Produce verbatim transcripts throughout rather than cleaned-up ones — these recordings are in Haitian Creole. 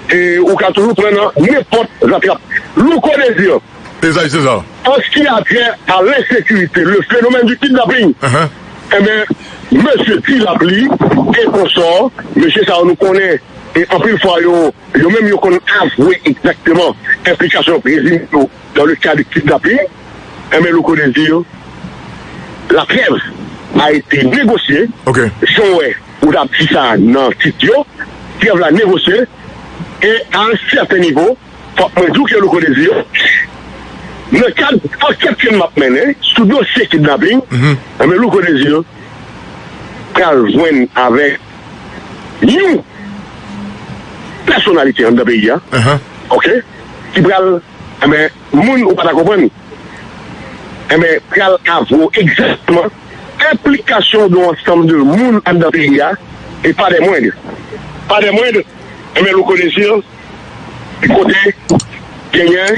e ou ka toujou pran nan nenpòt zatrap. Louko Désir, Ezay Seza. An ce qui a trait à l'insécurité, le phénomène du kidnapping, enben, mesye Ti Lapli e konsò, mesye sa yo nou konnen, e anpil fwa yo, yo menm yo konn avwe egzakteman enplikasyon prezime yo dans le cas de kidnapping, enben, Louko Désir, la trêve a été négociée. Jan w wè, ou t ap di sa nan tit yo, trêve la négociée, e à un certain niveau, fòk mwen di w ke Louko Désir, nan kad ankèt ke m ap mennen sou dosye kidnaping, enben, Louko Désir pral jwenn avèk yon pèsonalite anndan peyi a, oke, ki pral, enben, moun ou pa ta konprann, enben, pral avwe w egzakteman enplikasyon de yon ansanm de moun anndan peyi a, e pa dè mwend. Pa dè mwend, enben, Louko Désir, kote genyen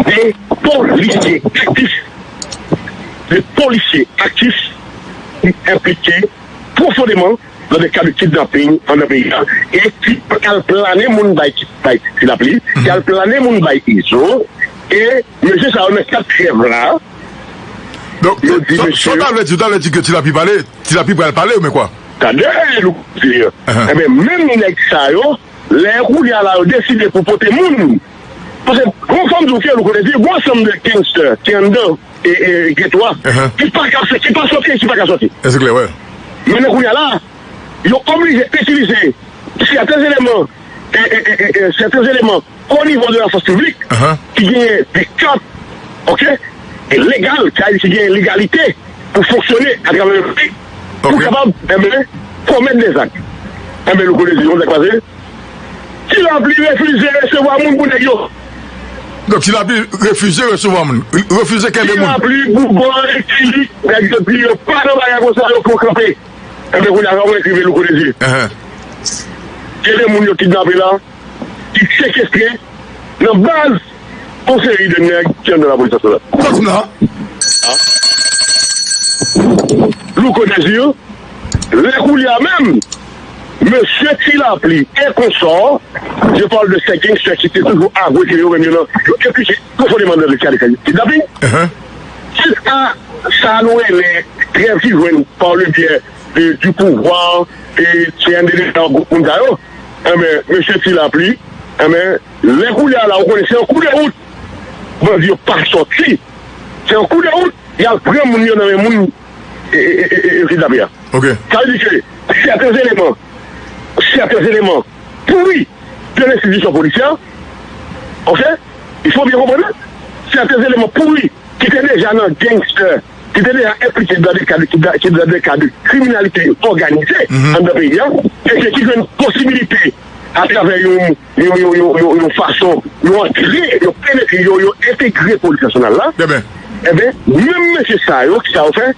de polisye aktif, de polisye aktif ki enplike pwofondeman nan de ka de kidnaping anndan peyi a, e ki al plane moun bay, bay Ti Lapli, ki al plane moun bay Izo, e mesye sa yo nan kad trèv la, Donk, yo di, sa, sa w ta vle di, w ta vle di ke Ti Lapli pale, Ti Lapli pral pale, men kwa? Tande, Louko Désir. Enben, menm nèg sa yo, lè kounye a la, yo deside pou pote moun. Paske, gon fanm di w ke Louko Désir, gon ansanm de gangster ki anndan e, e, geto a, ki pa ka, ki pa sòti, ki pa ka sòti. E se klè, wi. Men nan kounye a la, yo oblije itilize sèten eleman, e, e, e, e, e, sèten eleman o nivo de la fòs piblik, ki genyen de kad, oke, e legal, ki genyen legalite pou fonksyone atravè le peyi, pou kapab, enben, komèt de zak. Enben, Louko Désir, yon zak pase, Ti Lapli refize resevwa moun pou nèg yo. Donk, Ti Lapli refize resevwa moun. Refize kenbe moun. Ti Lapli, Bougòy, Ti Lik, nèg yo di yo pa nan bagay konsa, yo pran kanpe. Enben, kounye a, sa w ekrive Louko Désir. Gen de moun yo kidnape la, ki sekestre nan baz yon seri de nèg ki anndan lapolis nasyonal. Louko Désir, lè kounye a menm, mesye Ti Lapli e konsò, je parle de ces gangsters ki te toujou avwe ke yo menm yo nan, yo enplike pwofondeman nan le ka de kidnaping. Kit a sa nou rele trèv ki jwenn par le biais de, du pouvoir, e T N D, de gwoup moun sa yo, enben, mesye Ti Lapli, enben, lè kounye a la, ou konnen se yon kou de wout. Bandi yo pa sòti. Se yon kou de wout, y al pran moun yo nan men moun, e, e, e, e, e, kidnape a. Sa vle di ke sèten eleman, sèten eleman pouri de lenstitisyon polisyè, oke? Il faut bien comprendre, sèten eleman pouri ki te deja nan gangster, ki te deja enplike dans des cas de, ki dans des cas de kriminalite òganize anndan peyi a, e ke ki jwenn posibilite atravè yon, yon, yon, yon, yon, yon fason, yo antre, yo penetre, yo, yo entegre polis nasyonal la. Enben, menm mesye sa yo, ki sa yo fè?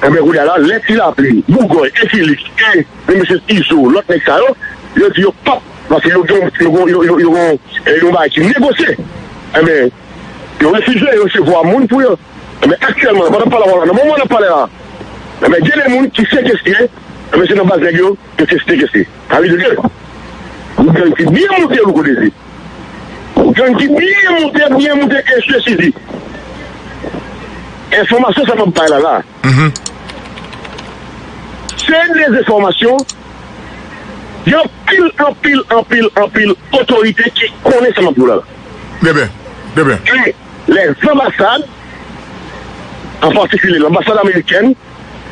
Enben, kounye a la, lè Ti Lapli, Bougòy, e Ti Lik, e, e mesye Izo, lòt nèg sa yo, yo di yo p ap, paske yo gen, yo gen, yo, yo, yo gen, e, yon bagay ki negosye. Enben, yo refize resevwa moun pou yo. Men aktyèlman, pandan n ap pale avè w la, nan moman n ap pale la, men gen de moun ki sekestre, men se nan baz nèg yo, yo te sekestre. Sa vle di ke gang ki byen moute, Louko Désir. Gang ki byen moute, byen moute, e sesi di. Enfòmasyon sa m ap bay la la, se de enfòmasyon, gen anpil, anpil, anpil, anpil otorite ki konnen sa m ap di w la la. Trè byen, trè byen. E lèzanbasad, an patikilye lanbasad amerikèn,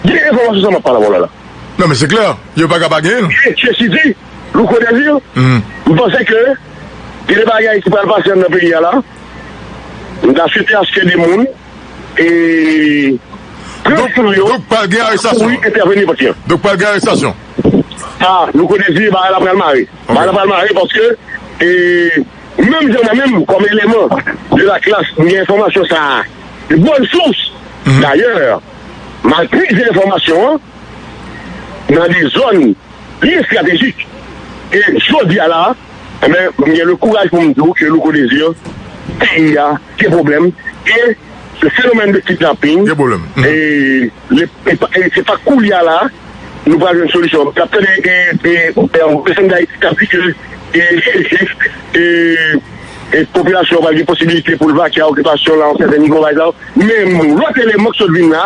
gen enfòmasyon sa m ap pale avè w la la. Non, men se klè, yo pa ka pa genyen l. E sesi di, Louko Désir, m panse ke gen de bagay ki pral pase anndan peyi a la. M ta swete aske de moun, e, pran sou yo, donk, pral gen arestasyon. Kouri entèveni pati an. Donk, pral gen arestasyon. A, Louko Désir, bagay la pral mare. Bagay la pral mare paske, e, menm jan mwen menm, kòm eleman de la klas, m gen enfòmasyon sa a de bòn sous. Dayè, m al puize enfòmasyon an nan de zòn byen estratejik. E jodi a la, enben, m gen le kouraj pou m di w ke Louko Désir, peyi a gen pwoblèm. E le fenomèn de kidnaping, e, le, e pa, e se pa koulye a la, nou pral jwenn solisyon. N ap tande, e, e, e, Prezidan Dayiti k ap di ke e, e, e, e popilasyon an pral gen posibilite pou l vake a okipasyon la, yon sèten nivo bagay sa yo. Men lòt eleman k sot vin la,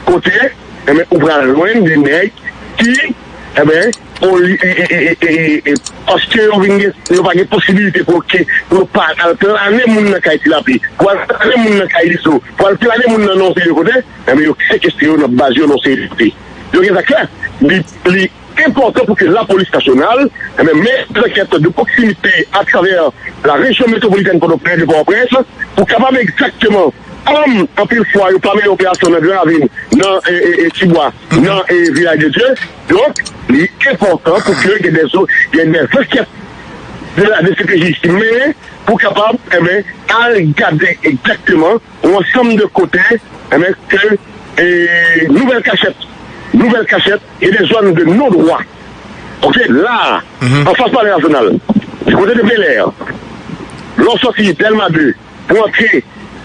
kote, enben, ou pral jwenn de nèg ki, enben, oli-, e, e, e, e, e, e, paske yo vin gen, yo pa gen posibilite pou ke, pou yo pa al plane moun nan kay Ti Lapli, pou al plane moun nan kay Liso, pou al plane moun nan nan yon seri de kote, enben, yo sekestre yo nan baz yo nan yon seri de kote. Yo gen sa klè. Li, li enpòtan pou ke lapolis nasyonal, enben, mennen ankèt de pwoksimite atravè la rejyon metwopolitèn Pòtoprens, de Pòtoprens, pou kapab egzakteman, kòm anpil fwa yo pa mennen operasyon nan Gran Ravin, nan, e, e, e, Tibwa, nan, e, Vilaj de Dye. Donk, li enpòtan pou ke gen de zo-, gen de ankèt de la D C P J ki mennen pou kapab, enben, al gade egzakteman yon ansanm de kote, enben, ke, e, nouvèl kachèt, nouvèl kachèt, e de zòn de non dwa. Oke, la, anfas Palè Nasyonal, di kote de Belè, lè w sòti Dèlma de, pou antre,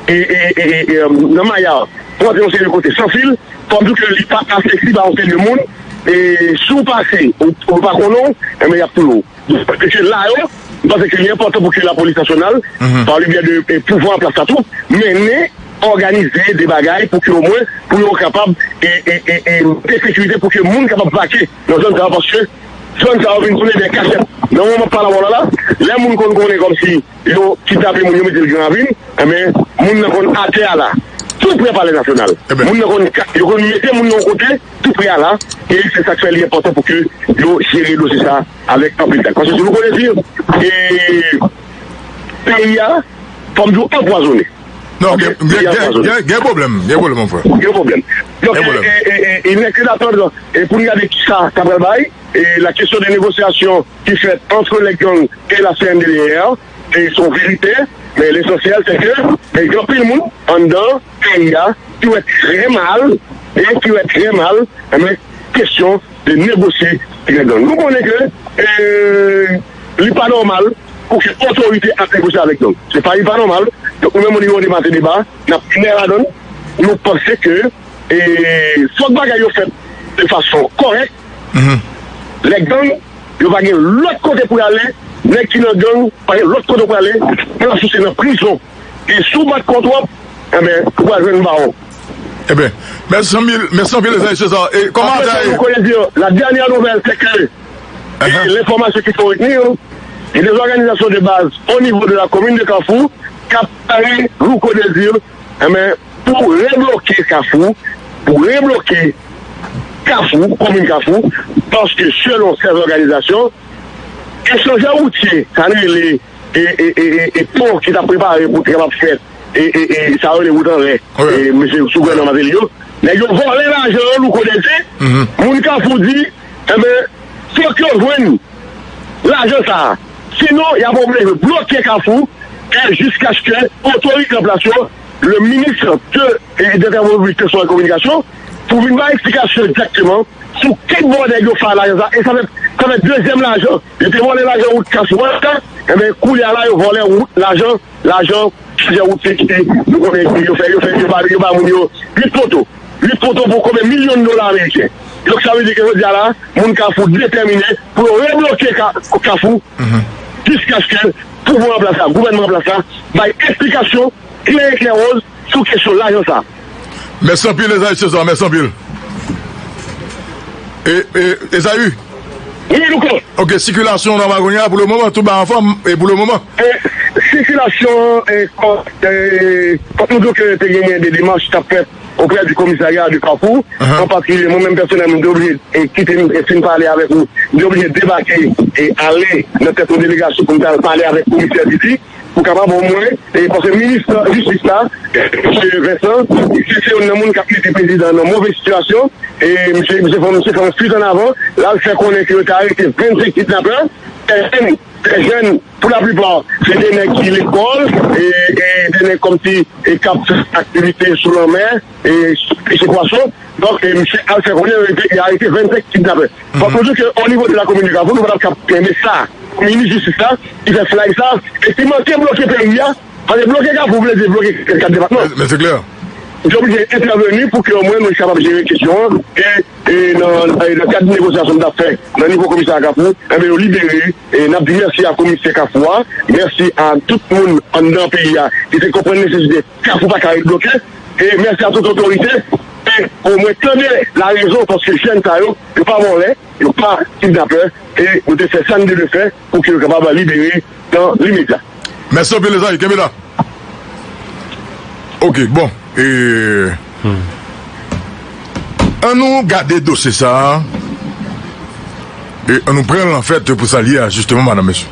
e, e, e, e, e, nan Maya, pou antre yon seri de kote san fil, fò m di w ke li pa aksesib a yon seri de moun, e si w pase, ou, ou pa konnen w, enben, y ap touye w. Paske la yo, m panse ke li enpòtan pou ke lapolis nasyonal, pa le byen de, e, pouvwa an plas la tou, mennen, òganize de bagay pou ke omwen, pou yo kapab, e, e, e, e, mete sekirite pou ke moun kapab vake nan zòn sa yo, paske zòn sa yo vin tounen de kachèt. Nan moman m ap pale avè w la la, lè moun konn konnen kòmsi yo kidnape moun, yo mete l Gran Ravin, enben, moun nan konn atè a la, tou pre Palè Nasyonal. Moun nan konn ka-, yo konn mete moun nan yon kote, tou pre a la, e se sa k fè li enpòtan pou ke yo jere dosye sa avèk anpil tak. Paske si nou konnen di, e, peyi a, fò m di w, anpwazonnen. Non, gen, gen, gen, gen, gen pwoblèm, gen pwoblèm, mon frè. Gen pwoblèm. Donk, e, e, e, e, il n'est que d'attendre, e, pou n gade kisa sa pral bay, e, la question des négociations ki fèt entre les gangs et la C N D L R, e, se yon verite, men lesansyèl, se ke, e, gen anpil moun anndan peyi a ki wè trè mal, e ki wè trè mal, e, men, kesyon de negosye avèk gang. Nou konnen ke, e, li pa nòmal pou ke otorite ap negosye avèk gang. Se pa, li pa nòmal. Donk, nou menm, o nivo de Matè Deba, n ap klè ladan l. Nou panse ke, e, fòk bagay yo fèt de fason kòrèk. Lè gang yo pa gen lòt kote pou y ale, nèg ki nan gang pa gen lòt kote pou y ale, plas ou se nan prizon. E si w bat kò twòp, enben, ou pral jwenn bawon. Enben, mèsi anpil, mèsi anpil, Ezayi Cesar. E kòman Apre sa, Ezayi? Louko Désir, la dernière nouvelle, c'est que, e, l'information qu'il faut retenir, il y a des organisations de base au niveau de la commune de Kafou k ap pare Louko Désir, enben, pou rebloke Kafou, pou rebloke Kafou, komin Kafou, paske selon ces organisations, echanjè woutye, sa n rele e, e, e, e, e pon ki t ap prepare pou te kapab fèt, e, e, e, sa yo rele wout an rè, e, mesye sou gouvènman Martelly yo, nèg yo vòlè lajan an, Louko Désir, moun Kafou di, enben, fòk yo jwenn lajan sa a. Sinon, y ap oblije bloke Kafou, e jiskaske otorite an plas yo, le ministre de, e, de Travaux Publics, Transport et Communication, pou vin bay eksplikasyon egzakteman sou ki bò nèg yo fè lajan sa. E sa fè, sa fè dezyèm lajan. Yo te vòlè lajan wout Kafou an, enben, kounye a la, yo vòlè wout, lajan, lajan, echanjè woutye ki te, nou konnen ki yo fè, yo fè, yo ba, yo ba moun yo uit poto. Uit poto pou konbyen milyon dola ameriken. Donk, sa vle di ke jodi a la, moun Kafou detèmine pou yo rebloke Ka-, Kafou, jiskaske pouvwa an plas la, gouvènman an plas la, bay eksplikasyon klè e klè woz sou kesyon lajan sa. Mèsi anpil, Ezayi Cesar, mèsi anpil. E, e, Ezayi? Wi, Louko. Ok, sikilasyon nòmal kounye a, pou le moman, tout bagay anfòm, e pou le moman. E, sikilasyon, e, kò-, e, kòm nou di w ke te genyen de demach k ap fèt auprès du commissariat de Kafou, an patikilye, mwen menm pèsonèlman, m te oblije, e, kite, e, fin pale avèk ou, m te oblije debake e ale nan tèt yon delegasyon pou m t al pale avèk komisè Didi, pou kapab omwen, e, paske minis jistis la, e, mesye Vincent, se, se youn nan moun k ap mete prezidan an nan move sitiyasyon, e, misye, misye fè, misye fè yon fuit an avan, l al fè konnen ke yo te arete vennsenk kidnapè, de jèn, pou laplipa, se de nèg ki lekòl, e, e de nèg kòmsi, e k ap fè aktivite sou lanmè, e peche pwason. Donk, e misye al fè konnen yo arete, yo arete vennsenk kidnapè. Fòk nou di ke o nivo de la komin de Kafou, nou pa t ap ka kenbe sa. Minis jistis la, ki fè flag sa, e ki manke bloke peyi a, paske bloke Kafou vle di bloke kat depatman. Men, men se klè. Yo oblije entèveni pou ke omwen nou kapab jere kesyon an. E, e nan, e nan kad negosyasyon n t ap fè nan nivo komisarya Kafou, enben, yo libere. E n ap di mèsi a komisè Kafou a, mèsi a tout moun anndan peyi a ki te konprann nesesite Kafou pa ka ret bloke. E mèsi a tout otorite. E omwen tande larezon, paske jèn sa yo, yo pa vòlè, yo pa kidnapè, e yo te fè sa n te dwe fè pou ke yo kapab libere nan limedya. Mèsi anpil, lezanmi, kenbe la. Ok, bon. E, ann nou gade dosye sa a. E ann nou pran l, anfèt, pou sa l ye a, jisteman, madanm, mesye.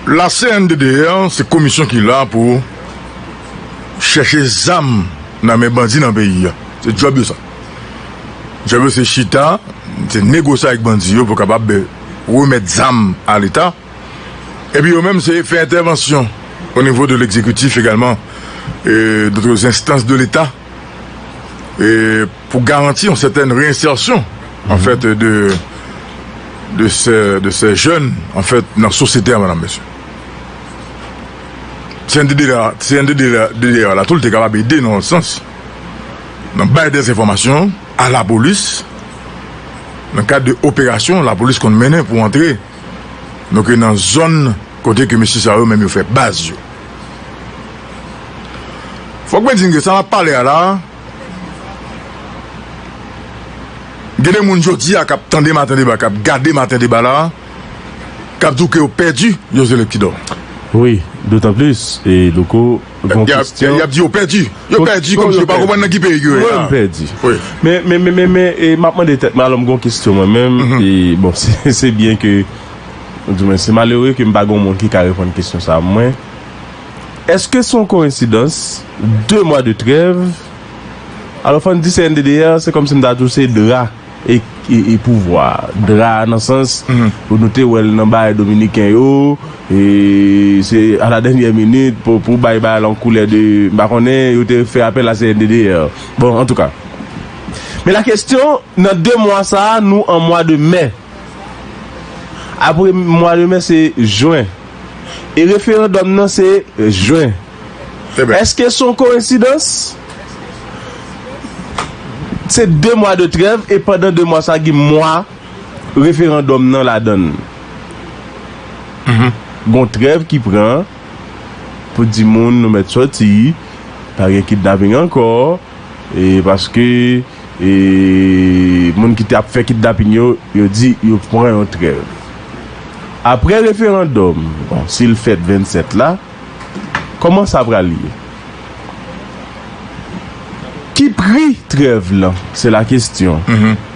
La C N D D R, se komisyon ki la pou chèche zam nan men bandi nan peyi a. Se djòb yo sa. Djòb yo se chita, se negosye avèk bandi yo pou kapab, ben, remèt zam a Leta. Epi yo menm se fè entèvansyon o nivo de l'exécutif également, e d'autres instances de l'État, e pou garanti yon sètèn reyensèsyon, an fèt, de, de ces, de ces jeunes, an fèt, nan sosyete a, madanm, mesye. C N D D R la, C N D D R la, D D R la, tou, l te kapab ede nan yon sans, nan bay dèzenfòmasyon a lapolis, nan kad de operasyon lapolis konn mennen pou antre, donk, nan zòn kote ke mesye sa yo menm yo fè baz yo. Fòk mwen di n ke sa m ap pale a la, gen de moun jodi a k ap tande maten deba, k ap gade maten deba la, k ap di w ke yo pèdi José Leptidor. Wi, dotan plis, e Louko, gon Y ap, kestyon. Y ap di yo pèdi. Yo pèdi, kòmsi yo pa konprann nan ki peyi yo ye la. Mwen, m pèdi. Wi. Men, men, men, men, men, e, m ap mande tèt mwen, alò m gon kestyon mwen menm, e, bon, se, se byen ke, di mwen, se malere ke m pa gon moun ki ka reponn kestyon sa a. Mwen, èske se yon koyensidans, de mwa de trèv? Alò, fò n di C N D D R, se kòmsi m ta di w se dra e, e, e pouvwa. Dra nan sans, pou nou te wè l nan bagay dominiken yo, e se a la dènyè minit, pou, pou bay bagay la yon koulè de, m pa konnen, yo te fè apèl a C N D D R. Bon, antouka. Men la kestyon, nan de mwa sa a, nou an mwa de mè. Apre mwa de mè, se jen. E referandòm nan, se jen. Èske se yon koyensidans? Se de mwa de trèv, e pandan de mwa sa, gen mwa referandòm nan ladan l. Gon trèv ki pran pou di moun nou mèt sòti, pa gen kidnaping ankò, e paske, e, moun ki t ap fè kidnaping yo, yo di yo pran yon trèv. Apre referandòm, bon, si l fèt vennsèt la, kòman sa pral ye? Ki pri trèv lan? Se la kestyon.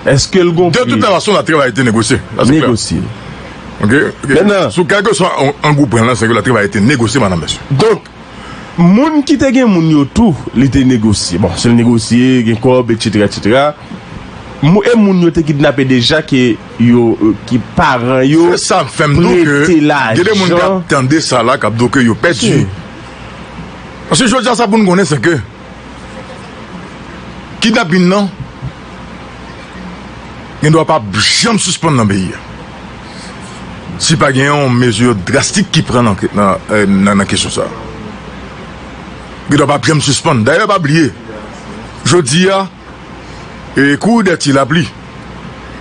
Èske l gon pri? De toute façon, la trêve a été négociée. Sa se klè. Negosye. Ok, ok. Mentnan, sou kèlkeswa an, an gwo pwen lan, se ke la trêve a été négociée, madanm, mesye. Donk, moun ki te gen moun yo tou, li te negosye. Bon, si l negosye, gen kòb, etsetera, etsetera. Mou-, e moun yo te kidnape deja ke yo, e, ki paran yo prete lajan. Se sa k fè m di w ke gen de moun k ap tande sa la, k ap di w ke yo pèdi. Paske jodi a, sa pou n konnen, se ke kidnaping nan gen dwa pa janm sispann nan peyi a. Si pa gen yon mezi drastik ki pran nan, nan, e, nan, nan kesyon sa a. Gen dwa pa janm sispann. Dayè, pa bliye, jodi a, e, kouri dèyè ti lapli,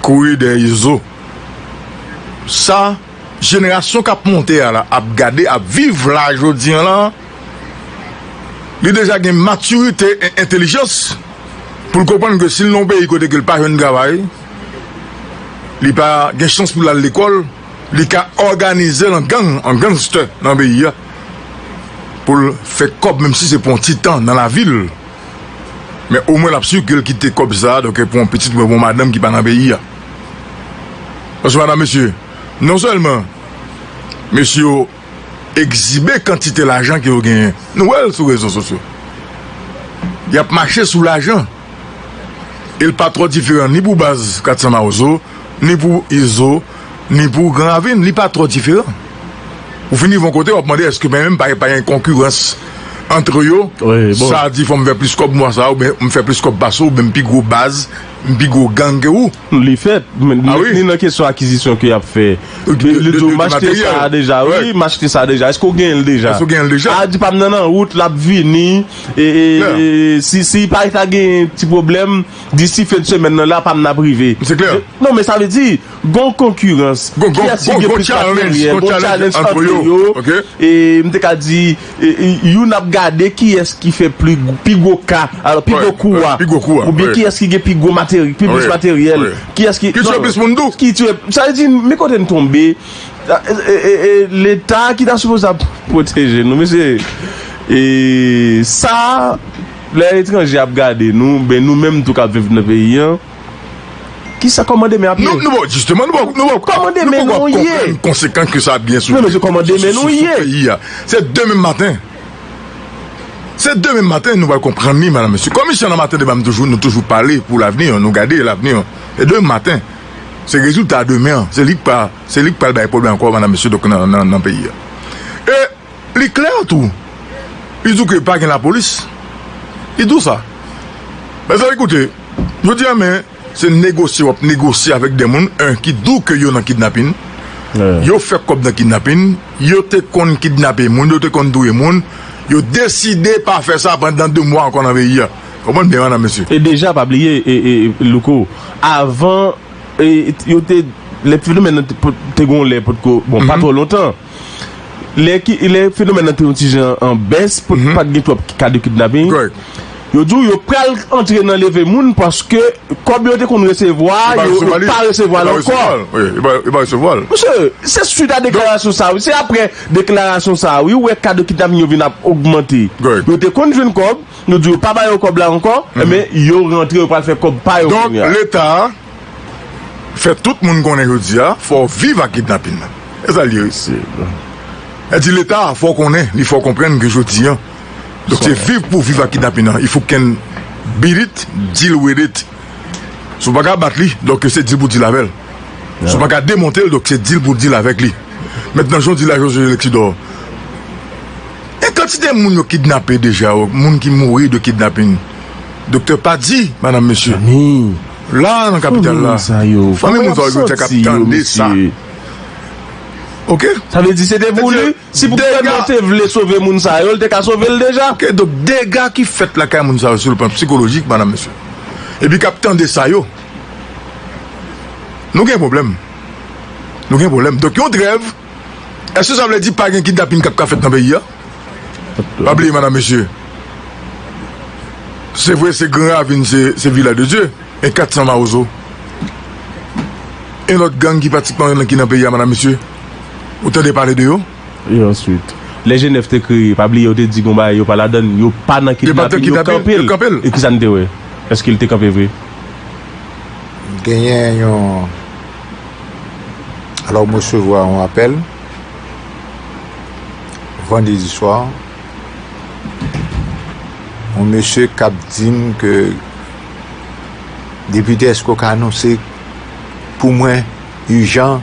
kouri dèyè izo. Sa, jenerasyon k ap monte a la, ap gade, ap viv la jodi a la, li deja gen matirite e entèlijans pou l konprann ke si l nan yon peyi kote ke l pa jwenn travay, li pa gen chans pou l al lekòl, li ka òganize l an gang, an gangstè nan peyi a, pou l fè kòb, menm si se pou yon ti tan nan lavi l. Men omwen l ap si ke l kite kòb sa a, donk, pou yon pitit oubyen pou yon madanm ki pa nan peyi a. Paske, madanm, mesye, non sèlman mesye yo egzibe kantite lajan ke yo genyen, nou wè l sou rezo sosyo. Y ap mache sou lajan. E l pa twò diferan ni pou baz Katsan Mawozo, ni pou Izo, ni pou Gran Ravin. Li pa twò diferan. Ou fin rive yon kote, w ap mande èske menm pa, pa gen konkirans ant yo. Wi, bon. Sa di fò m fè plis kòb mwa sa a, oubyen m fè plis kòb pase w, oubyen m pi gwo baz, m pi gwo gang ke ou. Li fèt. Men, ah, wi, ni nan kesyon akizisyon ke y ap fè. Li di w, m achte sa deja, wi, m achte sa deja. Èske w genyen l deja? Èske w genyen l deja? A, di pa m nan nan wout, l ap vini. E, e, e, si, si pa ta gen ti pwoblèm, disi fen de semèn nan la, pa m nan ap rive. Se klè. Non, men sa vle di, gon konkirans. Gon, gon, kiyès ki gen plis materyèl, gon challenge ant yo. E m te ka di, e, e, youn ap gade kiyès ki fè pli, pi gwo ka, alò, pi gwo kou a. Pi gwo kou a, oubyen kiyès ki gen pi gwo materi-, pi plis materyèl, kiyès ki, ki tiye plis moun tou. Ki tiye, sa vle di, men kote n tonbe. E, e, e, e, Leta ki ta sipoze ap pwoteje nou, mesye. E sa, lè etranje ap gade nou, ben nou menm tou k ap viv nan peyi an, kisa, kòman demen ap ye? Nou, nou, bon, jisteman, nou, nou, nou, kòman demen nou ye? Konprann konsekans ke sa ap gen sou, non, men se kòman demen nou ye? Peyi a. Se demen maten. Se demen maten nou pral konprann li, madam, mesye. Kòm ici nan maten deba, m toujou, nou toujou pale pou lavni, nou gade lavni. E demen maten, se rezilta demen an. Se li k pa, se li k pral bay pwoblèm ankò, madam, mesye, donk nan, nan, nan peyi a. E li klè tou. Li di w ke pa gen lapolis. Li di w sa. Mezanmi, koute, jodi a, men, se negosye w ap negosye avèk de moun, en, ki di w ke yo nan kidnapin. Yo fè kòb nan kidnapin. Yo te konn kidnape moun, yo te konn touye moun. Yo deside pa fè sa pandan de mwa ankò nan peyi a. Konprann byen, madam, mesye. E deja, pa bliye, e, e, Louko, avan, e, yo te, lè fenomèn nan te, te gon lè potko, bon, pa twò lontan. Lè ki, lè fenomèn nan te yon ti jan an bès, pot, pa t gen twòp ka de kidnaping. Yo di w yo pral antre nan leve moun paske kòb yo te konn resevwa, yo, yo pa resevwa l ankò. Yo pa resevwa l. Wi, yo pa, yo pa resevwa l. Mesye, se swit a deklarasyon sa, wi. Se aprè deklarasyon sa, wi, ou wè ka de kidnaping yo vin ap ogmante. Yo te konn jwenn kòb, yo di yo pa ba yo kòb la ankò, men yo rantre, yo pral fè kòb pa yo kounye a. Donk, Leta fè tout moun konnen jodi a, fò w viv ak kidnapin nan. E sa l ye, wi. E di Leta, fò w konnen, li fò w konprann ke jodi a, donk se viv pou viv ak kidnapin nan. Il faut can beat it, deal with it. Si w pa ka bat li, donk se deal pou deal avè l. Si w pa ka demonte l, donk se deal pou deal avèk li. Mentnan, jan w di la, José Lexidor, e kantite moun yo kidnape deja, moun ki mouri de kidnapin. Doktè pa di, madam, mesye. La, nan kapital la. Fanmi moun sa yo, fanmi moun sa yo, yo te k ap tande sa. Ok? Sa vle di se te vouli? Si pou gouvènman te vle sove moun sa yo, l te ka sove l deja. Ok, donk dega ki fèt lakay moun sa yo sou le plan sikolojik, madam, mesye. Epi k ap tande sa yo. Nou gen pwoblèm. Nou gen pwoblèm. Donk, yon trèv, èske sa vle di pa gen kidnapin k ap ka fèt nan peyi a? Pa bliye, madam, mesye. Se vre, se Gran Ravin, se, se Vilaj de Dye. E kat san Mawozo. E lòt gang ki pratikman nan, ki nan peyi a, madam, mesye. Ou tande pale de yo? E answit, lè G nèf te kreye, pa bliye, yo te di gon bagay, yo pa ladann, yo pa nan kidnapin, yo kanpe l. E kisa n te wè? Èske l te kanpe vre? Genyen yon, alò, m resevwa yon apèl vandredi swa, yon mesye k ap di m ke, depite, èske w ka anonse pou mwen ijan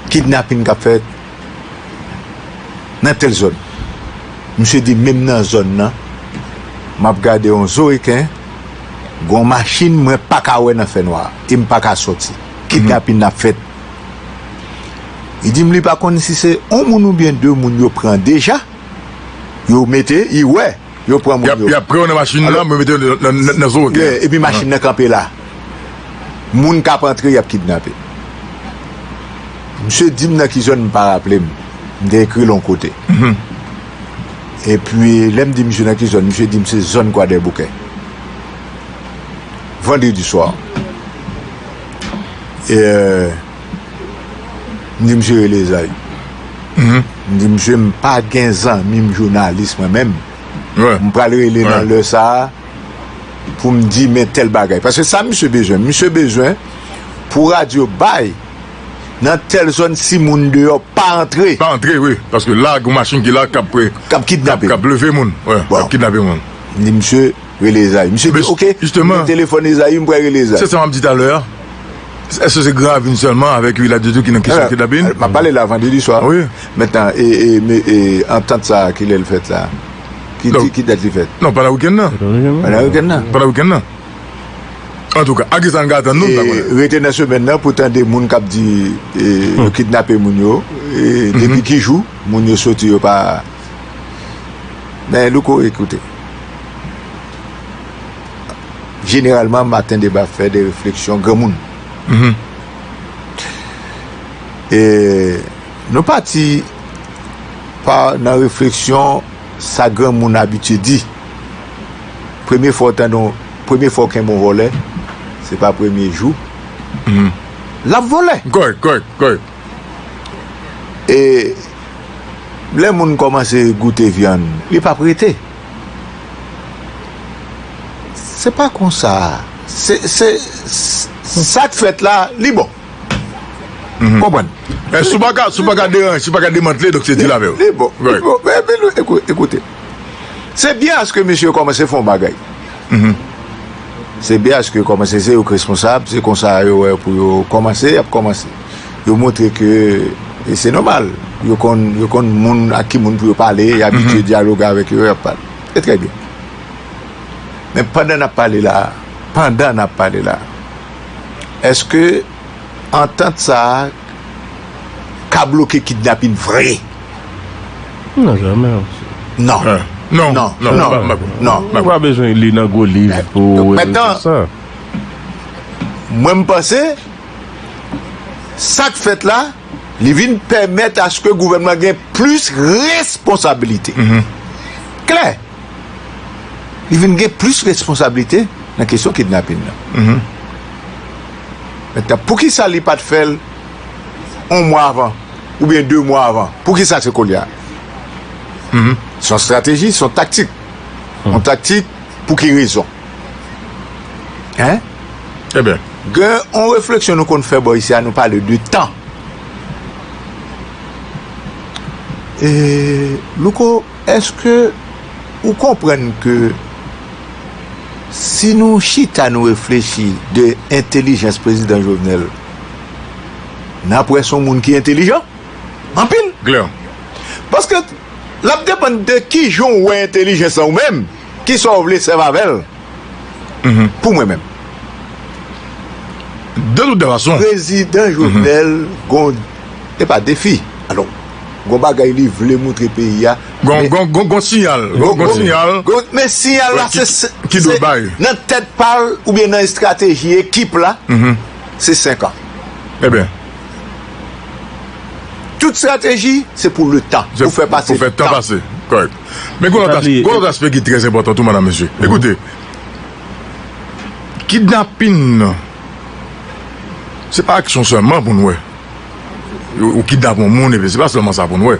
kidnapin k ap fèt nan tèl zòn? Misye di, menm nan zòn nan, m ap gade yon zo reken, gon machin mwen pa ka wè nan fènwa, e m pa ka sòti. Kidnapin ap fèt. Li di m li pa konn si se yon moun oubyen de moun yo pran deja, yo mete, li wè, yo pran moun yo. Y ap, y ap pran yo nan machin nan, yo mete yo nan, nan, nan, nan zo reken. Epi machin nan kanpe la. Moun k ap antre, y ap kidnape. Misye di m nan ki zòn, m pa raple m. M te ekri l yon kote. Epi, lè m di misye nan ki zòn, misye di m se zòn Kwadèboukè. Vandredi swa. E, m di misye rele Ezayi. M di misye, m pa gen zanmi m jounalis mwen menm. M pral rele nan lè sa a pou m di men tèl bagay. Paske sa misye bezwen, misye bezwen pou radyo bay nan tèl zòn si moun deyò pa antre. Pa antre, wi. Paske la, gon machin ki la k ap, k ap kidnape, k ap leve moun. Wi, k ap kidnape moun. M di misye rele Ezayi. Misye di, oke, jisteman, telefòn Ezayi, m pral rele Ezayi. Se sa m ap di talè a. Èske se Gran Ravin sèlman avèk Vilaj de Dye ki nan kesyon kidnapin? M ap pale la vandredi swa. Wi. Mentnan, e, e, e antant sa a, kilè l fèt la? Ki, ki, ki dat li fèt? Non, pandan wikenn nan. Pandan wikenn nan? Pandan wikenn nan. Antouka, a kisa n ka atann nou, m pa konnen. Rete nan semèn nan pou tande moun k ap di, e, yo kidnape moun yo, e, depi ki jou moun yo soti yo pa. Men Louko, ekoute. Jeneralman, Maten Deba fè de refleksyon granmoun. E nou pati pa nan refleksyon sa granmoun abitye di. Premye fwa w tande yon, premye fwa w kenbe yon vòlè, se pa premye jou. L ap vòlè. Kòrèk, kòrèk, kòrèk. E lè moun kòmanse goute vyann, li p ap rete. Se pa konsa. Se, se, s- sa k fèt la, li bon. Konprann? E si w pa ka, si w pa ka deranj, si w pa ka demantle, donk se di l avè w. Li bon, li bon. Men, men, ekou- ekoute. Se byen aske mesye yo kòmanse fè yon bagay. Se byen aske kòmanse se yo k responsab, se konsa yo wè pou yo kòmanse, y ap kòmanse. Yo montre ke, e se nòmal, yo konn, yo konn moun ak ki moun pou yo pale, y abitye dyaloge avèk yo, y ap pale. Se trè byen. Men pandan n ap pale la, pandan n ap pale la, èske antant sa a ka bloke kidnapin vre? Non, janmen. Non. Non, non, non, non, non. Ou pa bezwen li nan gwo liv pou rezon sa. Mwen, m panse, sa k fèt la, li vin pèmèt aske gouvènman gen plis responsabilite. Klè. Li vin gen plis responsabilite nan kesyon kidnapin nan. Mentnan, poukisa li pa t fè l yon mwa avan, oubyen de mwa avan? Poukisa se kounye a? Se yon estrateji, se yon taktik. Yon taktik pou ki rezon? Hein? Ebyen. Gen yon refleksyon nou konn fè bò isi a, nou pale de tan. E, Louko, èske ou konprann ke si nou chita, nou reflechi de entèlijans prezidan Jovenel, n ap wè se yon moun ki entèlijan? Anpil. Klè. Paske l ap depann de ki jan w wè entèlijans lan ou menm, ki sa w vle sèvi avè l. Pou mwen menm. De tout fason. Prezidan Jovenel gon, e pa defi. Alò, gon bagay li vle montre peyi a. Gon, gon, gon, gon siyal. Gon, gon siyal. Men siyal la, se, se, ki dwe bay nan tèt pa l oubyen nan estrateji ekip la, se senk an. Ebyen. Tout estrateji, se pou le tan. Pou fè pase tan. Pou fè tan pase. Kòrèk. Men gon lòt aspè, gon lòt aspè ki trè enpòtan tou, madam, mesye. Ekoute, kidnapin nan, se pa aksyon sèlman pou n wè. Ou, ou kidnape yon moun, epi se pa sèlman sa pou n wè.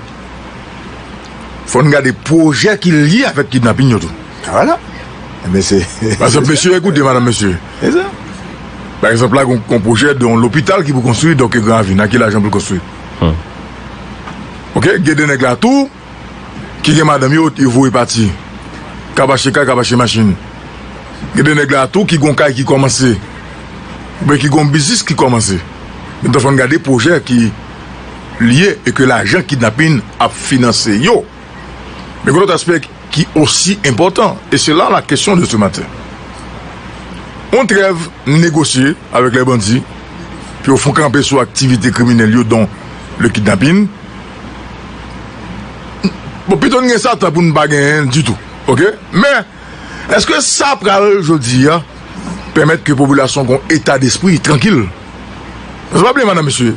Fò n gade pwojè ki lye avèk kidnapin yo tou. Vwala. Ebyen, se. Pa egzanp, mesye, ekoute, madam, mesye. Se sa. Pa egzanp, la, gon, gon pwojè de yon lopital ki pou konstwi, donk, Gran Ravin, a ki lajan pou l konstwi? Oke, gen de nèg la tou, ki gen madanm yo, yo voye pati. K ap achte kay, k ap achte machin. Gen de nèg la tou ki gon kay ki kòmanse. Oubyen ki gon biznis ki kòmanse. Men fò n gade pwojè ki lye e ke lajan kidnapin ap finanse yo. Men gon lòt aspè ki osi enpòtan, e se la la kesyon de ce matin. Yon trèv negosye avèk lè bandi, pou yo fon kanpe sou aktivite kriminèl yo, don le kidnapin. Bon, pito n gen sa tan pou n pa genyen ditou, oke? Men, èske sa pral, jodi a, pèmèt ke popilasyon gon eta despri trankil? Paske pa bliye, madam, mesye,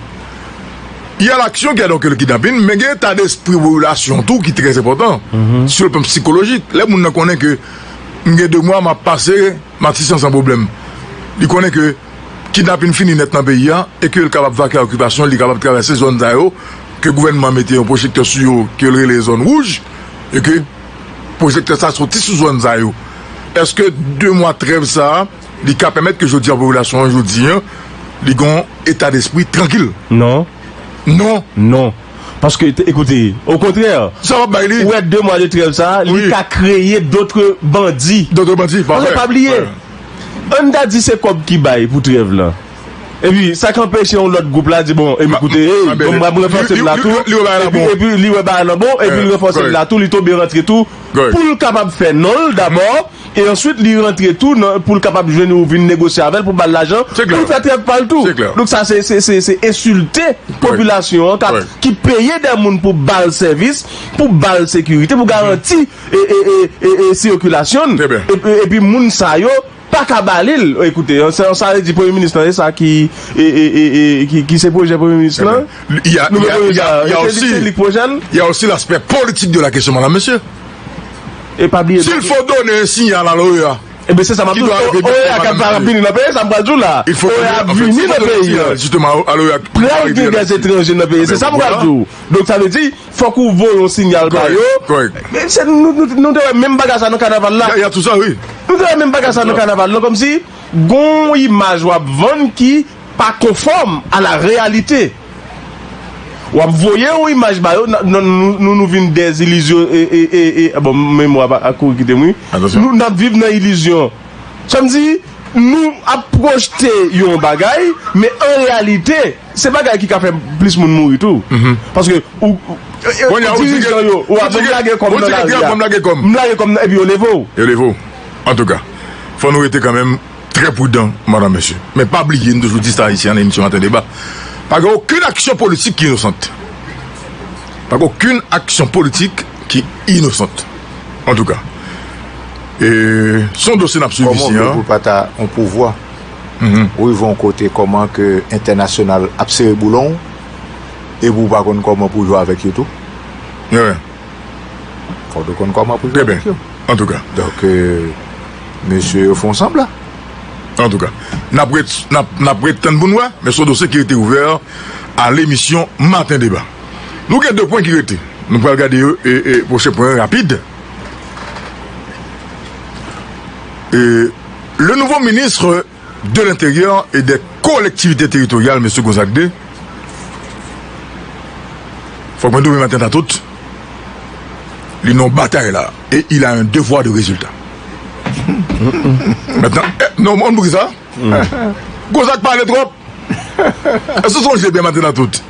il y a l'action qui est donc le kidnapping, men gen eta despri popilasyon tou ki trè enpòtan, sur le plan psychologique. Lè moun nan konnen ke m gen de mwa m ap pase Matisan san pwoblèm. Li konnen ke kidnapin fini nèt nan peyi a e ke l kapab vake a okipasyon, li kapab travèse zòn sa yo, ke gouvènman mete yon pwojektè sou yo, ke l rele zòn wouj, e ke pwojektè sa soti sou zòn sa yo. Èske de mwa trèv sa a, li ka pèmèt ke jodi a, popilasyon an jodi a, li gon eta despri trankil? Non. Non. Non. Paske, te- ekoute, okontrè, sa w ap bay li, ou wè de mwa de trèv sa a, li ka kreye dòt bandi. Dòt bandi, pa vre. Paske pa bliye, ann ta di se kòb ki bay pou trèv lan. Epi, sa k anpeche yon lòt gwoup la di, bon, epi koute, hey, bon, m ap ranfòse m la tou. Epi, epi li wè bagay la bon, epi li ranfòse m la tou, li tonbe rantre tou, pou l kapab fè non l dabò, e answit li rantre tou nan, pou l kapab jwenn ou vin negosye avè l, pou ba l lajan, pou l fè trèv pa l tou. Donk sa, se, se, se, se ensilte popilasyon an, ka, ki peye dè moun pou ba l sèvis, pou ba l sekirite, pou garanti e, e, e, e, e sikilasyon l. Epi, epi moun sa yo, pa ka ba li l. Ekoute, sa, sa vle di Premye Minis lan, e sa ki, e, e, e, e, ki, ki se pwojè Premye Minis lan. Nouvo Premye Minis la, se li, se li k pwojè l. Il y a aussi l'aspect politique de la question, madame, monsieur. E pa bliye. S'il faut donner un signal à l'OEA, Ebyen, se sa m ap di w. OEA k ap vini nan peyi, sa m pral di w la. OEA ap vini nan peyi an. Pral gen dè etranje nan peyi, se sa m pral di w. Donk, sa vle di, fòk ou voye yon sinyal ba yo. Men se, nou, nou, nou te wè menm bagay sa nan kanaval la. Nou te wè menm bagay sa nan kanaval la, kòmsi gon imaj w ap vann ki pa konfòm a la reyalite. W ap voye yon imaj ba yo, n-, n-, nou, nou, nou vin dèzilizyon, e, e, e, e, bon, memwa a kouri kite m, wi. Nou, n ap viv nan ilizyon. Sa m di, nou ap pwojte yon bagay, men an reyalite, se bagay ki ka fè plis moun mouri tou. Paske ou, ou, ou dirijan yo, ou ap lage kòm nan lari a. M lage kòm nan, epi yo leve w. Yo leve w. Antouka, fò nou rete kanmenm trè pridan, madanm, mesye. Men pa bliye, m toujou di sa isi an emisyon Maten Deba. Pa gen okenn aksyon politik ki inosant. Pa gen okenn aksyon politik ki inosant. Antouka, e, se yon dosye n ap swiv isi an. Kòman w vle pou w pa ta yon pouvwa? Ou rive yon kote, kòman ke entènasyonal ap sere boulon w, epi w pa konn kòman pou w jwe avèk yo tou? Fòk ou konn kòman pou jwe avèk yo. Antouka. Donk, e, mesye yo fè yon sanblan. Antouka, n ap ret, n ap, n ap ret tann pou n wè, men se yon dosye ki rete ouvè a lemisyon Maten Deba. Nou gen de pwen ki rete. Nou pral gade yo, e, e, pwochen pwen an rapid. E, le nouveau ministre de l'Intérieur et des Collectivités Territoriales, mesye Gonzague de, fòk mwen double maten ta tout, li nan batay la, et il a un devoir de résultat. Maintenant, eh, non, mwen, poukisa? Gonzague pale twòp. Èske w sonje byen maten nan tout?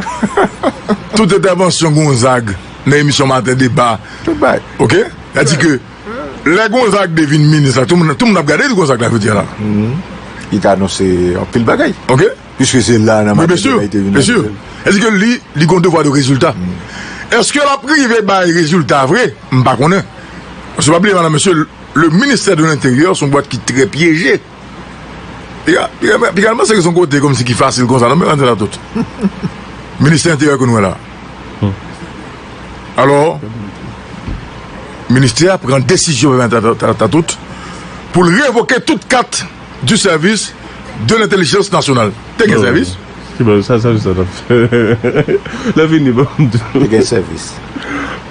Tout entèvansyon Gonzague nan emisyon Maten Deba. Tout bay. Oke? Sa di ke lè Gonzague de vin minis la, tout moun, tout moun ap gade li Gonzague la jodi a la. Li te anonse anpil bagay. Oke? Piske se la nan Maten Deba li te vin anonse l. Sa di ke li, li gen yon devwa de rezilta. Èske l ap rive bay rezilta vre? M pa konnen. Paske pa bliye, madanm, mesye, le ministère de l'Intérieur se yon bwat ki trè pyeje. Piga, piga, piga, piga, se yon kote kòmsi ki fasil konsa, non, men antre la tout. Ministè Enteryè ke nou wè la. Alò, ministè a pran desizyon, ta, ta, ta, ta tout, pou l revoke tout kat du service de l'intelligence nationale. Te gen sèvis? Ki bon, sa, sa, sa t ap fè. Lè fini, bon. Te gen sèvis.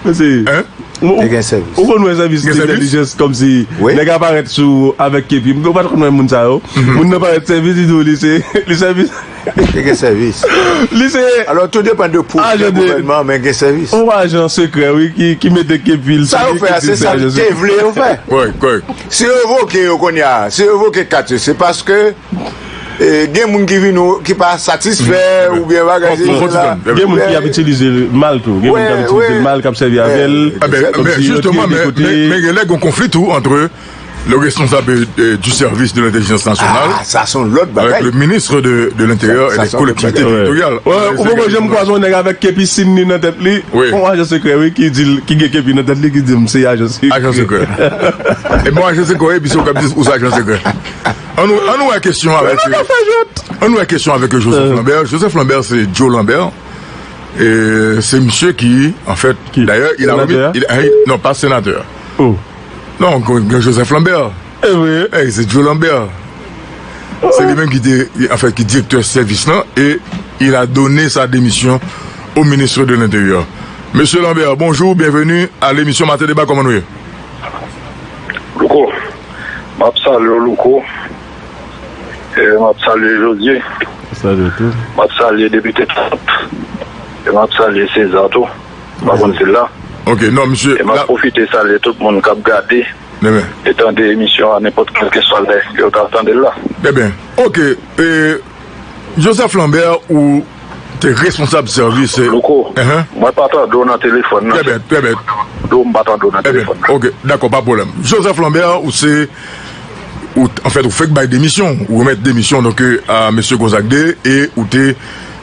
Mèsi. Hein? Ou, ou, te gen sèvis. Ou konn wè sèvis entèlijans kòmsi nèg aparèt sou avèk kepi. Ou pa t konn wè moun sa yo. Moun nan parèt sèvis, li di w li se, li sèvis. Te gen sèvis. Li se. Alò, tou depann de pwojè gouvènman, men gen sèvis. Yon ajan sekrè, wi, ki, ki mete kepi l sou li, ki di l se ajan sekrè. Sa yo fè a, se sa yo te vle yo fè. Kòrèk, kòrèk. Si yo revoke yo kounye a, si yo revoke kat yo, se paske E, gen moun ki vin ou, ki pa satisfè, oubyen bagay se la. Gen moun ki ap itilize l mal tou. Gen moun ki ap itilize l mal, k ap sèvi avè l. Kòmsi yo te de kote. Men, men, men, men gen lè gen konfli tou ant le responsable, euh, du service de l'intelligence nationale avec le ministre de, de l'Intérieur et des Collectivités Territoriales. Ou poko janm kwaze yon nèg avèk kepi sin li nan tèt li, yon ajan sekrè, wi, ki di l, ki gen kepi nan tèt li, ki di m se ajan sekrè. Ajan sekrè. E bon, ajan sekrè, epi se ou k ap di ou se ajan sekrè. Ann nou, ann nou wè kesyon avèk, ann nou wè kesyon avèk Joseph Lambert. Joseph Lambert, se Joe Lambert. E se misye ki, anfèt, dayè, il a remis, il, il, non, pa senatè. Non, gen Joseph Lambert. E vre. E se Joe Lambert. Se li menm ki te, anfèt, ki direktè sèvis lan, e il a donné sa démission au ministre de l'Intérieur. Mesye Lambert, bonjou, byenveni a lemisyon Maten Deba, kòman nou ye? Louko, m ap salye w, Louko. E m ap salye Jodye. Salye tou. M ap salye Depite Trump. E m ap salye César tou. M pa konn si l la. Ok, non, misye. E m ap pwofite salye tout moun k ap gade e tande emisyon an nenpòt kèlkeswa lè yo ta tande l la. Ebyen, ok. E Joseph Lambert, ou te responsab sèvis. Louko, mwen pa tande w nan telefòn nan. Trè byen, trè byen. Tande w, m pa tande w nan telefòn nan. Ok, dakò, pa pwoblèm. Joseph Lambert, ou se, ou, anfèt, ou fèk bay demisyon, ou remèt demisyon, donk, a mesye Gonzague de, e ou te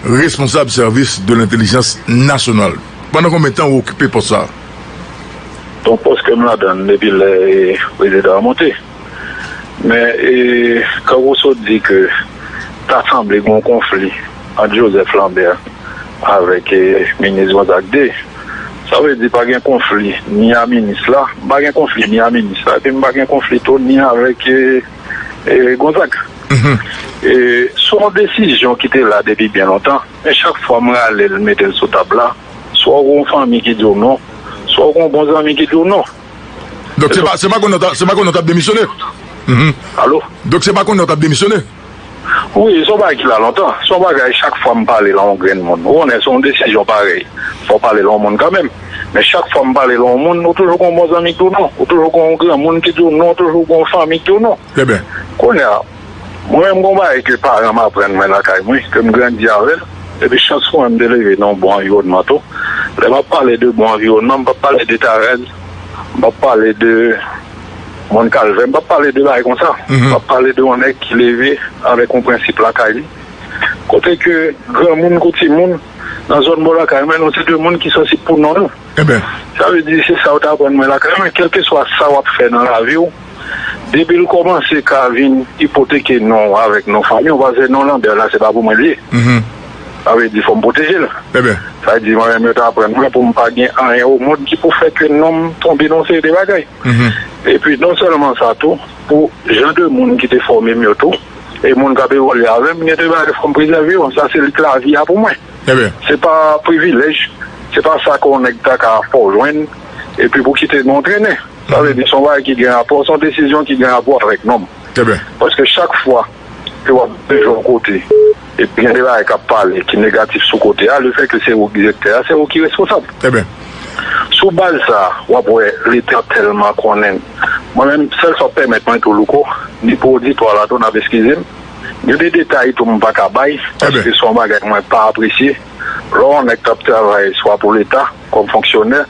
responsab sèvis de lentèlijans nasyonal. Pandan konbyen tan ou okipe pòs sa? Yon pòs ke m ladan l depi lè, e, prezidan an monte. Men, e, kan ou sot di ke ta sanble gen yon konfli ant Joseph Lambert avèk, e, minis Gonzague de, sa vle di pa gen konfli ni a minis la, m pa gen konfli ni a minis la, epi m pa gen konfli tou ni avèk, e, e, Gonzague. E, se yon desizyon ki te la depi byen lontan, men chak fwa m rale l, mete l sou tab la, swa w gen yon fanmi ki di w non, swa w gen yon bon zanmi ki di w non. Donk, se pa, se pa konnen w t ap, se pa konnen w t ap demisyone? Alo? Donk, se pa konnen w t ap demisyone? Wi, se yon bagay ki la lontan. Se yon bagay, chak fwa m pale la yon grenn moun. Ou konnen, se yon desizyon parèy. Fò w pale la yon moun kanmenm. Men chak fwa m pale la yon moun, ou toujou gen yon bon zanmi ki di w non. Ou toujou gen yon granmoun ki di w non. Ou toujou gen yon fanmi ki di w non. Trè byen. Kounye a, mwen menm, gen yon bagay ke paran m aprann mwen lakay mwen, ke m grandi avè l, epi chans pou mwen, m te leve nan yon bon anviwònman tou. Lè m ap pale de bon anviwònman, m p ap pale de Tarèz, m p ap pale de Mòn Kalvè, m p ap pale de bagay konsa. M ap pale de yon nèg ki leve avèk yon prensip lakay li. Kote ke granmoun kou timoun, nan zòn bò lakay mwen, nou se de moun ki sansib pou non nou. Sa vle di, se sa yo t aprann mwen lakay mwen, kèlkeswa sa w ap fè nan lavi w, depi l kòmanse ka vin ipoteke non w avèk non fanmi w, paske non Lambert la, se pa pou mwen l ye. Sa vle di, fò m pwoteje l. Sa vle di, mwen menm, yo t aprann mwen pou m pa gen anyen o mond ki pou fè ke non m tonbe nan yon seri de bagay. Epi, non sèlman sa tou, pou jan de moun ki te fòme m yo tou, e moun k ap evolye avè m, gen de bagay fò m prezève yo. Sa se lit lavi a pou mwen. Se pa privilèj, se pa sa ke yon nèg ta ka fè w jwenn, epi pou kite non w trennen. Sa vle di, se yon bagay ki gen rapò, se yon desizyon ki gen rapò avèk non m. Paske chak fwa ke w ap bouje yon kote, epi gen de bagay k ap pale ki negatif sou kote a, lefètke se ou ki direktè a, se ou ki responsab. Sou baz sa a, w ap wè Leta tèlman konnen m. Mwen menm, sèl sa w pèmèt mwen tou, Louko, ni pou oditwa la tou, n ap eskize m. Gen de detay tou m pa ka bay, paske se yon bagay mwen pa apresye. Lè yon nèg k ap travay swa pou Leta, kòm fonksyonè,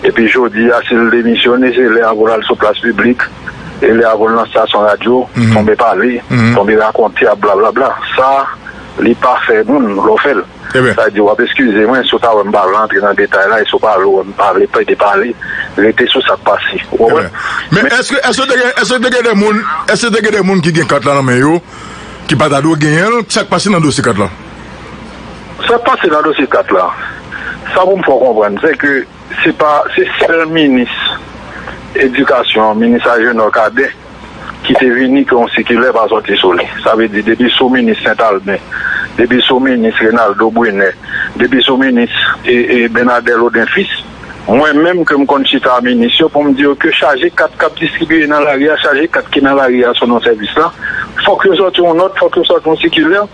epi jodi a, si l demisyone, se lè a pou l al sou plas piblik, e lè a pou l nan estasyon radyo, tonbe pale, tonbe rakonte, ap blablabla. Sa, li pa fè moun, lè w fè l. Sa vle di, w ap eskize mwen si w ta wè m pa vle antre nan detay la, e si w pa vle wè m pale, plede pale, rete sou sa k pase. Ou konprann? Men èske, èske te gen, èske te gen de moun, èske te gen de moun ki gen kat la nan men yo, ki pa ta dwe genyen l, sa k pase nan dosye kat la? Sa k pase nan dosye kat la, sa pou m fè w konprann, se ke se pa, se sèl minis edikasyon an, minis Agénor Cadet, ki te vini ke yon sikilè pa sòti sou li. Sa vle di, depi sou minis Saint Albin, depi sou minis Renaldo Brunet, depi sou minis, e, e, Bernadette Lodenfils, mwen menm ke m konn chita a minis yo pou m di yo ke chaje kat k ap distribiye nan lari a, chaje kat ki nan lari a sou non sèvis la, fòk yo sòti yon nòt, fòk yo sòti yon sikilè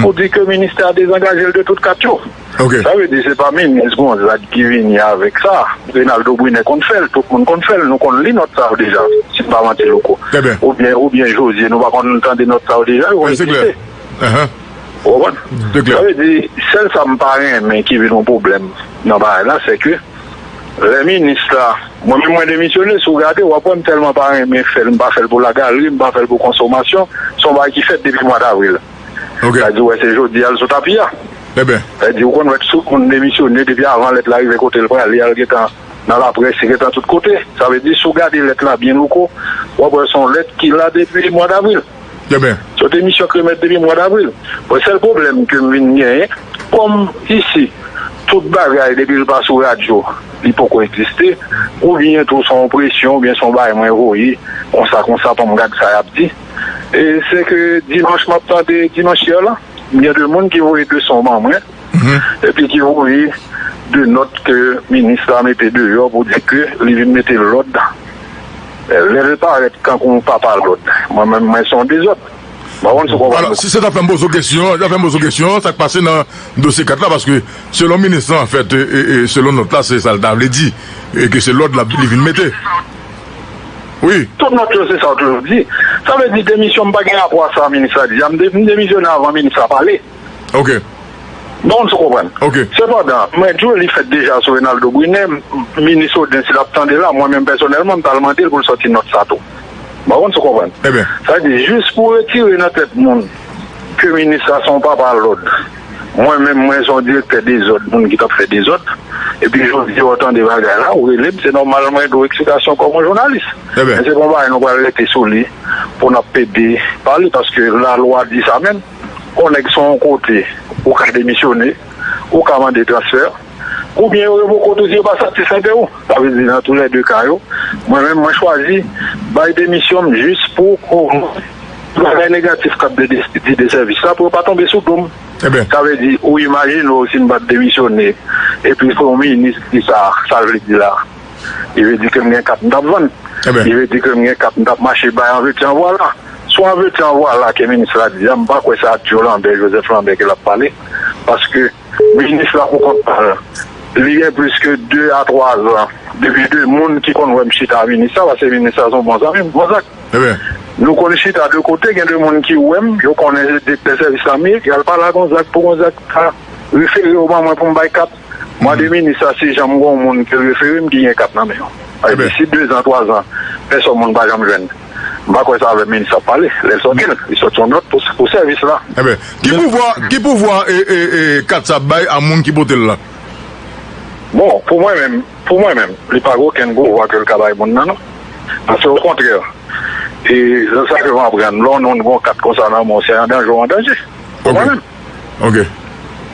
pou di ke ministè a dezangaje l de tout kat yo. Sa vle di, se pa minis Gonzague ki vini avèk sa. Renaldo Brunet konn fè l, tout moun konn fè l, nou konn li nòt sa yo deja, si m pa manti, Louko. Oubyen, oubyen Josie, nou pa konn tande nòt sa yo deja, yo konn egziste. Ou konprann? Sa vle di, sèl sa m pa renmen ki vin yon pwoblèm nan bagay la, se ke lè minis la, mwen menm mwen demisyone, si w gade, w ap wè m tèlman pa renmen fè l, m pa fè l pou lagalri, m pa fè l pou konsomasyon, se yon bagay ki fèt depi mwa davril. Sa vle di, w wè se jodi a l sou tapi a. Sa vle di, ou konn wè tout moun demisyone depi avan lèt la rive kote l prale a, l gentan nan laprès, li gentan tout kote. Sa vle di, si w gade lèt la byen, Louko, w ap wè se yon lèt ki la depi mwa davril. Se yon demisyon ke l mèt depi mwa davril. Bon, sèl pwoblèm ke m vin genyen, kòm isi, tout bagay, depi l pa sou radyo, li poko egziste, oubyen tou se yon presyon, oubyen se yon bagay mwen voye, konsa, konsa, pou m gad sa y ap di. E se ke dimanch m ap tande, dimanch yè la, gen de moun ki voye de son ban mwen, epi ki voye de nòt ke minis la mete deyò pou di ke li vin mete lòd. Lè l parèt kankou yon papa lòd, mwen menm, mwen se yon dezòd. Mwen pa konn si w konprann. Alò, si se ta fè m poze w kesyon, ta fè m poze w kesyon, sa k pase nan dosye kat la, paske selon minis la, anfèt, e, e, e, selon nòt la, se sa l ta vle di, e ke se lòd la li vin mete. Wi. Tout nòt yo, se sa yo toujou di. Sa vle di, demisyon m pa gen rapò a sa minis la di a. M de-, m demisyone avan minis la pale. Ok. M pa konn si w konprann. Ok. Sepandan, mwen di w li fèt deja sou Renaldo Brunet, m-, minis Odens, si l ap tande la, mwen menm pèsonèlman, m t al mande l pou l sòti nòt sa tou. M pa konn si w konprann. Ebyen. Sa vle di, jis pou retire nan tèt moun ke minis la se yon papa lòd. Mwen menm, mwen se yon direktè dezòd, moun ki t ap fè dezòd. Epi jodi a, w tande bagay la, w rele m, se nòmal mwen di w eksplikasyon kòm yon jounalis. Ebyen. Men se pa yon bagay nou pral rete sou li pou n ap pede pale, paske lalwa di sa menm. Yon nèg sou yon kote, ou ka demisyone, ou ka mande transfè, oubyen yo revoke w tou si yo pa satisfè de ou. Sa vle di, nan tou lè de ka yo, mwen menm, mwen chwazi bay demisyon m jis pou, pou bagay negatif k ap de, de, di de sèvis la, pou yo pa tonbe sou do m. Ebyen. Sa vle di, ou imajine w si m pa t demisyone, epi se yon minis ki di sa, sa l vle di la. Li vle di ke m gen kat m t ap vann. Ebyen. Li vle di ke m gen kat m t ap mache bay anveti anvwala. Se yon anveti anvwala ke minis la di a, m pa kwè se Adjo Lambert, Joseph Lambert ke l ap pale. Paske minis la pou kont pa l, li gen plis ke de a twa zan depi de moun ki konn wè m chita a minis la, paske minis la se yon bon zanmi m, bon zak. Ebyen. Nou konn chita de kote, gen de moun ki wè m, yo konnen se direktè sèvis la m ye, y al pale a Gonzak pou Gonzak ta refere yo ban mwen pou m bay kat. Mande minis la si janm gen yon moun ke l refere m ki gen kat nan men yo. Sa vle di, si de zan, twa zan, pèsòn moun pa janm jwenn. M pa kwè se avè minis la ap pale. Lè l sòti, li sòti yon nòt pou, pou sèvis la. Ebyen, ki pouvwa, ki pouvwa e, e, e, kat sa ap bay a moun ki pote l la? Bon, pou mwen menm, pou mwen menm, li pa gen okenn pouvwa ke l ka bay moun nan, non. Paske okontrè, e se sa ke m aprann, lè yon moun gen yon kat konsa nan men w, se an danje w an danje. Pou mwen menm. Ok.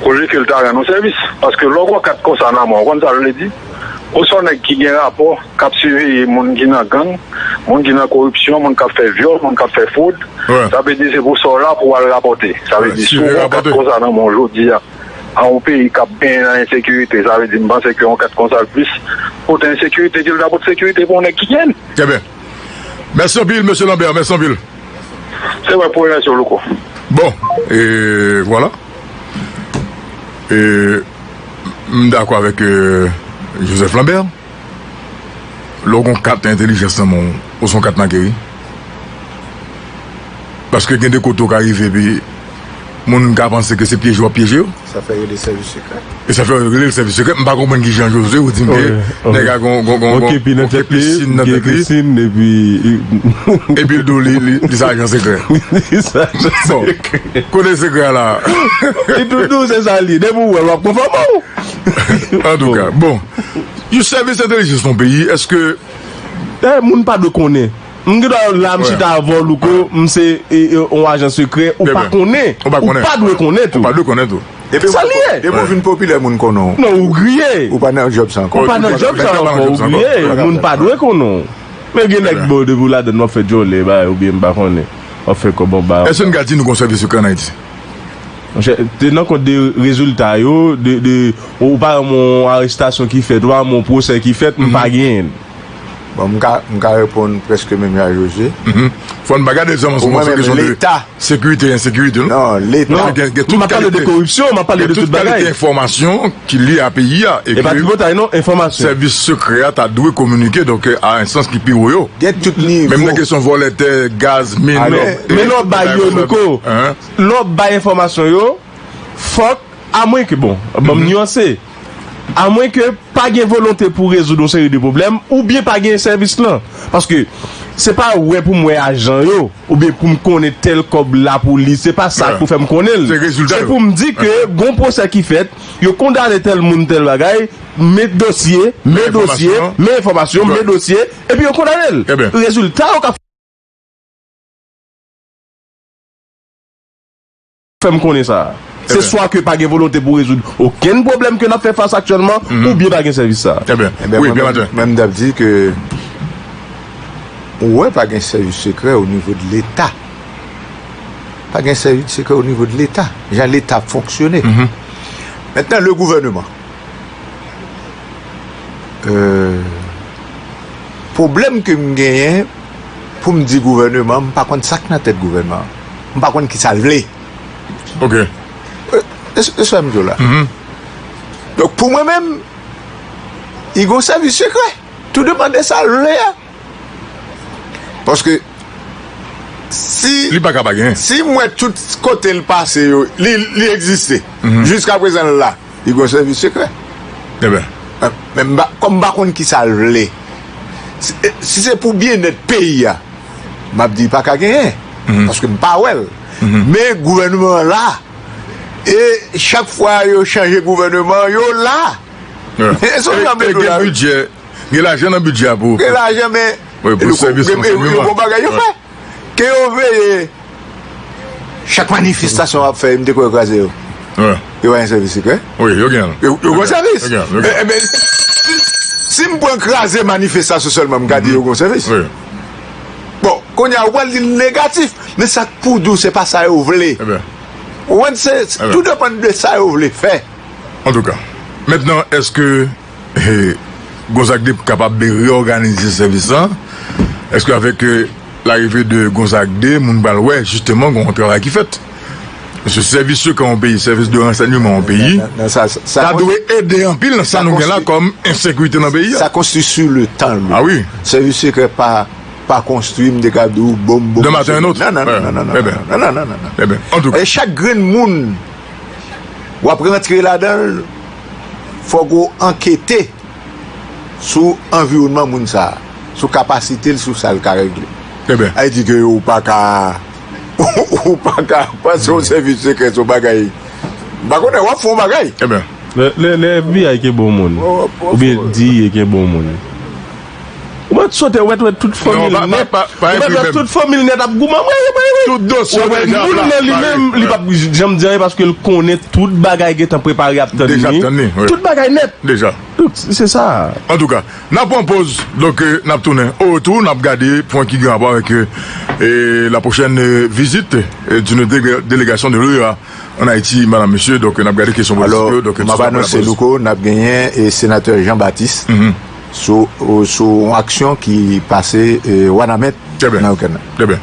Olye ke l ta rann ou sèvis. Paske lè w gen yon kat konsa nan men w, ou konn sa l vle di? Ou se yon nèg ki gen rapò, k ap siveye moun ki nan gang, moun ki nan koripsyon, moun k ap fè vyòl, moun k ap fè fwod. Sa vle di se pou sa w la pou w al rapòte. Sa vle di si w gen yon kat konsa nan men w jodi a, an yon peyi k ap benyen nan ensekirite, sa vle di m panse ke yon kat konsa l plis pote ensekirite ke l ta pote sekirite pou yon nèg ki gen l. Trè byen. Mèsi anpil, mesye Lambert, mèsi anpil. Se mwen pou remèsye w, Louko. Bon, e vwala. E, m dakò avèk, e, Joseph Lambert. Lè w gen yon kat entèlijans nan men w, ou se yon kat makeri. Paske gen de kote w ka rive, epi moun ka panse ke se pyeje w ap pyeje yo. Sa fè rele sèvis sekrè. E sa fè rele l sèvis sekrè. M pa konprann kijan Joseph ou di m ke nèg la gon, gon, gon, gon, gon kepi nan tèt li, kepi nan tèt li. Epi l di w li, li, li se ajan sekrè. Li se ajan sekrè. Bon, kote sekrè a la? Li tou di w se sa l ye. Depi w wè l, w ap konfòme w. Antouka, bon. Yon sèvis entèlijans nan peyi, èske... Eh, moun pa dwe konnen. M gen dwa la, m chita avè w, Louko, m se, e, e, yon ajan sekrè, ou pa konnen. Ou pa konnen. Ou pa dwe konnen tou. Ou pa dwe konnen tou. Sa l ye. Depi w vin popilè, moun konnen w. Non, ou griye. Ou pa nan djòb sa ankò. Ou pa nan djòb sa ankò, ou griye. Moun pa dwe konnen w. Men gen nèg, bon, depi w ladann, w ap fè djòlè, ba, oubyen m pa konnen, w ap fè kòb anba. Èske n ka di nou gen yon sèvis sekrè an Ayiti? Monchè, te nan kont de rezilta yo, de, de, ou pa renmen yon arestasyon ki fèt, ou pa renmen yon pwosè ki fèt, m pa genyen l. Bon, m ka, m ka reponn prèske menm jan ak José. Fò n pa gade l sèlman sou yon kesyon de sekirite, ensekirite, non. Non, Leta. Gen, gen tout kalite. M ap pale de koripsyon, m ap pale de tout bagay. Gen tout kalite enfòmasyon ki lye a peyi a, e ke sèvis sekrè a ta dwe kominike, donk, a enstans ki pi wo yo. Gen tout nivo. Menm nan kesyon vòlè tè, gaz, min. Men lè w bay yo, Louko, lè w bay enfòmasyon yo, fòk, amwenke, bon, ban m nyanse, amwenke pa gen volonte pou rezoud yon seri de pwoblèm, oubyen pa gen sèvis lan. Paske se pa wè pou m wè ajan yo, oubyen pou m konnen tèl kòb la pou li, se pa sa k pou fè m konnen l. Se rezilta yo. Se pou m di ke gon pwosè ki fèt, yo kondane tèl moun, tèl bagay, men dosye, men dosye, men enfòmasyon, men dosye, epi yo kondane l. Rezilta yo ka fè m konnen sa. Se swa ke pa gen volonte pou rezoud okenn pwoblèm ke n ap fè fas aktyèlman, oubyen pa gen sèvis sa. Ebyen, wi, mwen menm, mwen m t ap di ke ou wè pa gen sèvis sekrè o nivo de Leta. Pa gen sèvis sekrè o nivo de Leta. Jan Leta ap fonksyone. Mentnan, le gouvernement. Euh, pwoblèm ke m genyen pou m di gouvèneman, m pa konn sa k nan tèt gouvèneman an. M pa konn kisa l vle. Ok. E, e, e sa m di w la. Donk, pou mwen menm, li gon sèvis sekrè. Tou depann de sa l vle a. Paske Si, li pa ka pa genyen. Si m wè tout kote l pase yo, li, li egziste. Jiska prezan l la, li gen yon sèvis sekrè. Ebyen. Men m pa, kòm m pa konn ki sa l vle. Si, si se pou byennèt peyi a, m ap di pa ka genyen. Paske m pa wè l. Men gouvènman an la, e chak fwa yo chanje gouvènman, yo la. E se yon jan de gen bidjè, gen lajan nan bidjè a pou. Gen lajan, men. Wi, pou sèvis. Yo gon bagay yo fè. Ke yo veye. Chak manifestasyon w ap fè, m te kwè yo kraze yo. Yo pa gen sèvis sekrè? Wi, yo gen. Yo gon sèvis. Enben, si m pran kraze manifestasyon sèlman, m ka di yo gon sèvis. Bon, kounye a, ou pral di l negatif, men sa k pou di w, se pa sa yo vle. Ou konprann, se tou depann de sa yo vle fè. Antouka, mentnan, èske Gonzague deux kapab reyòganize sèvis la? Èske avèk larive de Gonzague deux, moun pral wè jisteman gon travay ki fèt? Paske sèvis sekrè yon peyi, sèvis de ransèyman yon peyi, ta dwe ede anpil nan sa nou gen la kòm ensekirite nan peyi a. Sa konstwi sou le tan, wi. Ah wi. Sèvis sekrè pa, pa konstwi, m te ka di w, bom, bom. De maten a lòt. Non, non, non, non, non, non, non, non, non, non. Ebyen, antouka. E chak grenn moun w ap rantre ladan l, fòk ou ankete sou anviwònman moun sa a, sou kapasite l, sou sa l ka regle. Ebyen. Sa vle di ke ou pa ka, ou pa ka panse yon sèvis sekrè se yon bagay. M pa konnen, w ap fè yon bagay. Ebyen. Lè, lè, lè F B I ke bon moun, oubyen D E A ke bon moun. Ou mèt sote, ou mèt wè tout fanmi l nèt. Ou mèt wè tout fanmi l nèt ap goumen. Wi, wi, wi. Tout dosye deja pla. Moun nan li menm, li p ap janm di anyen paske l konnen tout bagay gentan prepare ap tann li. Deja tann li, wi. Tout bagay nèt. Deja. Tout, se sa. Antouka, n ap pran poz, donk, euh, n ap tounen. O retou, n ap gade pwen ki gen rapò avèk, euh, euh, la prochaine, euh, visite, euh, d'une délé-, délégation de l'O E A en Haïti, madame, monsieur. Donk, n ap gade kesyon politik yo. Donk, m ap anonse, Louko, n ap genyen, euh, senatè Jean Baptiste sou, euh, sou yon aksyon ki pase, euh, Wanament nan wikenn nan. Trè byen.